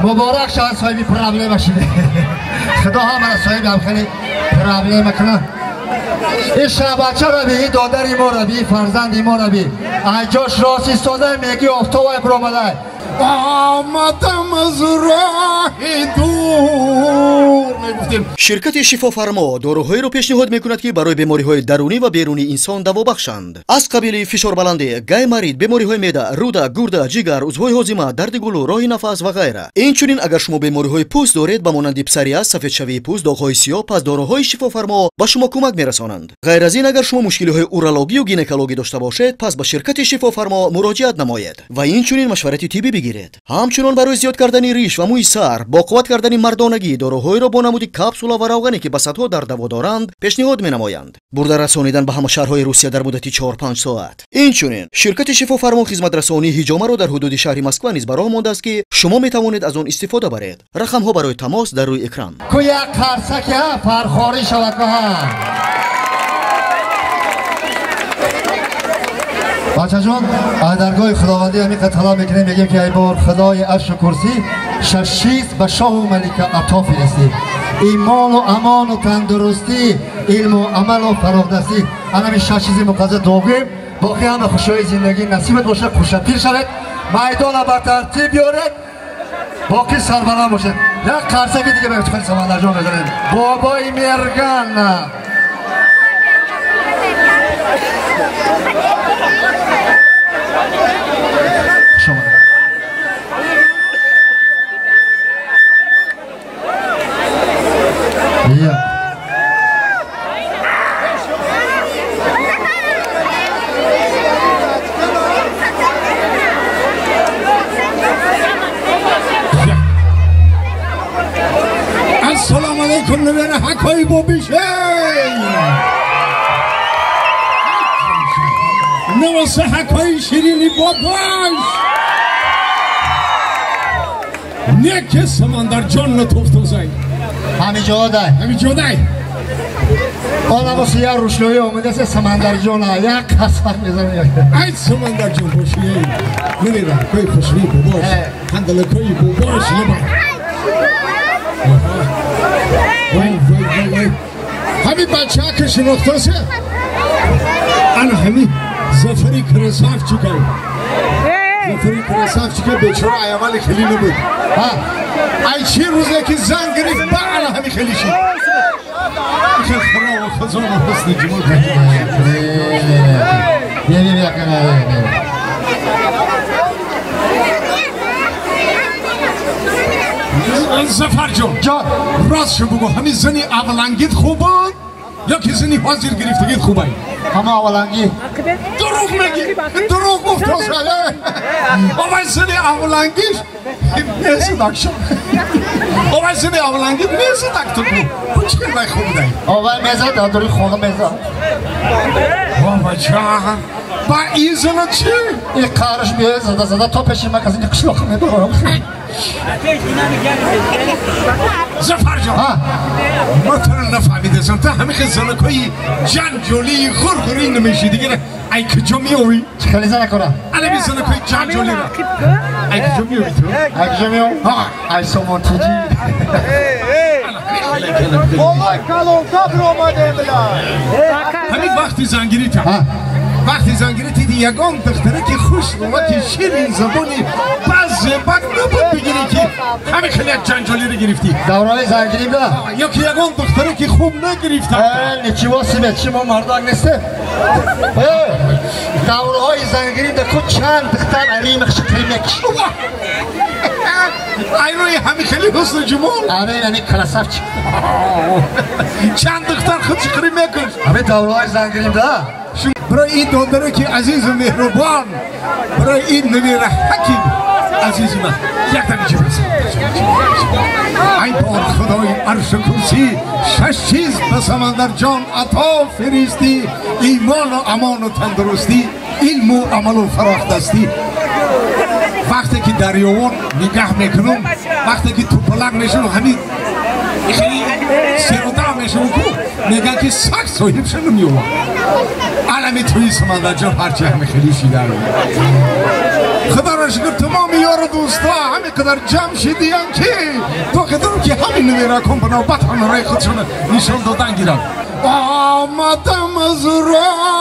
Муборак шавад соҳиби проблема шуде. Худо ҳамаро соҳиби ҳам хеле проблема кунад. Ин шабача раби, ин додари мо раби, ин фарзанди мо раби. Айҷош рост истода меги офтобай биромадай. Омадам аз роҳи дур мегуфтем. Ширкати Шифофармо доруҳоеро пешниҳод мекунад, ки барои бемориҳои дарунӣ ва берунии инсон даво бахшанд. Аз қабили фишорбаландӣ, гайморит, бемориҳои меъда, руда, гурда, ҷигар, узвҳои ҳозима, дарди гулӯ, роҳи нафас ва ғайра. Инчунин агар шумо бемориҳои пӯст доред, ба монанди псориаз, сафедшавии пӯст, доғҳои сиёҳ, пас доруҳои Шифофармо ба шумо кӯмак мерасонанд. Ғайр аз ин, агар шумо мушкилиҳои урологию гинекологӣ дошта бошед, пас ба ширкати Шифофармо муроҷиат намоед ва инчунин машварати тиббӣ бигиред. Ҳамчунон барои зиёд кардани риш ва мӯи сар, бо қувват кардани мардонагӣ доруҳоеро бо намуди капсула ва равғане, ки ба садҳо дард даво доранд, пешниҳод менамоянд. Бурда расонидан ба ҳама шаҳрҳои Русия дар муддати 4-5 соат. Инчунин ширкати Шифофармо хизматрасонии ҳиҷомаро дар ҳудуди шаҳри Москва низ ба роҳ мондааст, ки шумо метавонед аз он истифода баред. Рақамҳо барои тамос дар рӯи экран. Ку як қарсаки ҳа фархорӣ шавад ку ҳа. Бачаҷон, аз даргоҳи худовандӣ ҳамин талаб мекунем, мегӯем ки ай бор худои аршу курсӣ шаш чиз ба шоҳу малика ато фиристӣ: имону амону тандурустӣ, илму амалу фароғдастӣ. Анами шаш чизи муқаддас дуогӯем, боқӣ ҳама хушиҳои зиндагӣ насибат бошад, хушапир шавед, майдона ба тартиб биёред, боқӣ сарбаланд бошед. Як қарсаки дига ба ифтихори Самандарҷон мезанем. Бобои Мерган. Assalomu alaykum navara hakoy bobishay. Navasa hakoy shirini bobosh. Неке Самандарҷон натофтозай. Ҳамиҷодай. Ҳамиҷодай. Оламоси як рӯшноӣ омадаст Самандарҷон, як қасфақ мезанад. Ай Самандарҷон боши. Намира кой хушрӯи бобош, ҳандалакои бобош набар. Вай вай вай вай. Ҳами бачаҳа ки шинохтосе? Ана ҳами Зафари красавчикай. Зафари красавчикай бечора ай аввали хеле набуд. Ай чи рӯзе ки зан гирифт ба ана ҳами хеле шид. Хел хираву хазону ҳусни ҷамол. Зафарҷон, ростшо бугӯ, ҳамин зани аввалангит хуб буд ё ки зани ҳозир гирифтагит хубай? Ҳама аввалангӣ. Дурӯғ мегӣ, дурӯғ гуфтоса. Овай зани аввалангиш мезадак шо. Овай зани аввалангит мезадак ту. Чӣ вай хуб будай? Овай мезад, дар дури хона мезад. О бача, ба ин зана чӣ? Ин қаҳраш меояд зада зада то пеши магазини қишлоқ мебарам. Зафарҷон, ман туро нафаҳмидасам. Ту ҳамин хел занакҳои ҷанҷолии хурхурӣ намешӣ дигар. Ай куҷо меовӣ? Чӣ хеле занакора? Алами занакҳои ҷанҷолиро. Ай куҷо меовӣ ту? Ай куҷо меовӣ? Ай Сомонтиҷӣ. Болои калонка биромадем била. Ҳамин вақти зангирита. Вақти зангирӣ диди ягон духтаре ки хушрӯваки ширин забони базебак набуд бигирӣ ки ҳамин хеле як ҷанҷолиро гирифтӣ. Давраи зангирӣ буда? Ё ки ягон духтаре ки хуб нагирифта. Ничего себе, чи мо мардак нестем? Давраҳои зангирӣ да ку чанд духтар аримахши қимек. Ай рӯи ҳамин хеле ҳусну ҷумол? Аре, ами красавчик. Чанд духтар худши қирим мекушт? Ҳамин давраҳои зангирӣ буда? Барои ин додаре ки азизу меҳрубон, барои ин навираҳаки азизи ман якдам иҷо бирасам. Ай бор худои аршу курсӣ шаш чиз ба Самандарҷон ато фиристӣ: имону амону тандурустӣ, илму амалу фарохдастӣ. Вақте ки дарёвон нигаҳ мекунам, вақте ки тупалак мешавам, ҳамин хеле серодав мешавам ку мегӯянд ки саг соҳибша намеёвад. Алами туи Самандарҷон ҳарчи ҳами хеле шидаро. Худо ро шукр, тамоми ёру дӯстҳо ҳамин қадар ҷамъ шидиян, ки то қадарм ки ҳамин набиракон ба навбат ҳунараи худшона нишон додан гиранд. Омадам аз роҳ.